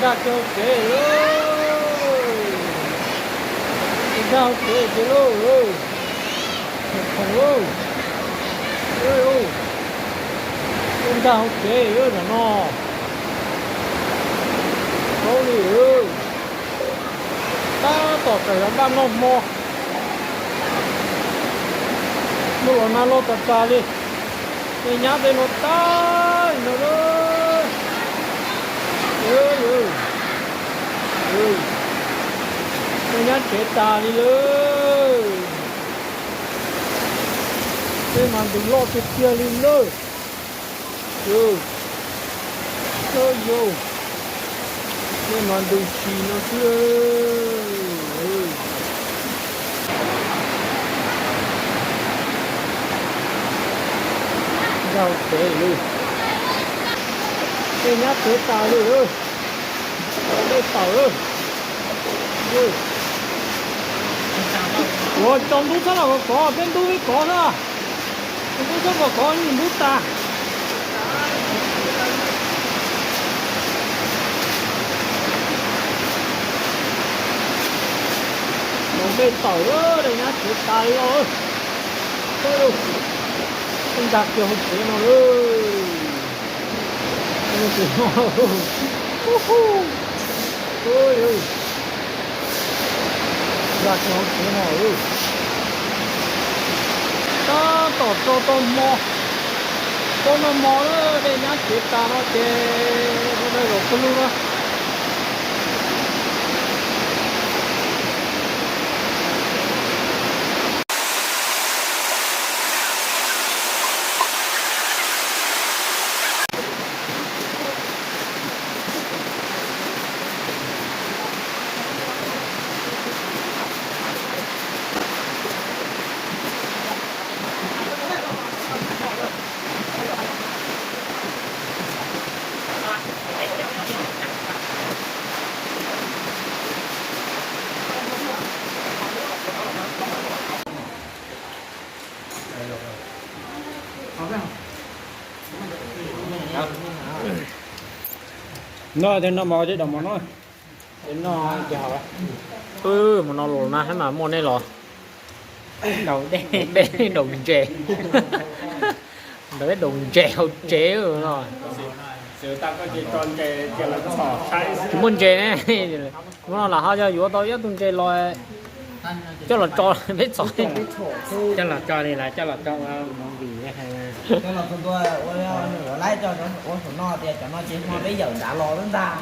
Nkag kiag hauv tsev lawm. Nkag hauv tsev tiag lauj. Khoom lauj. Nkag hauv tsev lawm no. Paub li. Tab tom tawm los npaj noj hmo. Muaj los nag loj tas tas li. Nej nyab tej no tag no lawm. Nej nyab tsev tas li lawm. Tej mas ntws loj tiag tiag li lawm. Yus, yus, nej mas ntws si no xwb. Nkag tsev li, tej nyab tsev tas li. Ua dej tawm. Ua tsaus ntuj txhob los kov kov, peb ntub peb kov xwb. Tsaus ntuj txhob kov kov, ntub tas. Ua dej tawm, tej nyab tsev tas li os. Nkag kiag hauv tsev no lawm. Nkag kiag hauv tsev no. Tab tom tso tau hmo, tau noj hmo lawm, tej nyab tsev tas no ces ua dej zaum pawg lug na. No, no mov, no, no, hmo no los nag thiab mas muaj nej los ntaus dej, ntaus ntses, ntaus dej ntaus ntses hauv tsev no. Tsis muaj ntses ne. Hmo no lam ho yog yuav tau ib tug ntses los coj los tso peb txhom. Coj los tso li lawv coj los tso ua movie. Coj los tua ua laib coj ua saum no tias cov no ces hmo peb yawm nrad los ntag.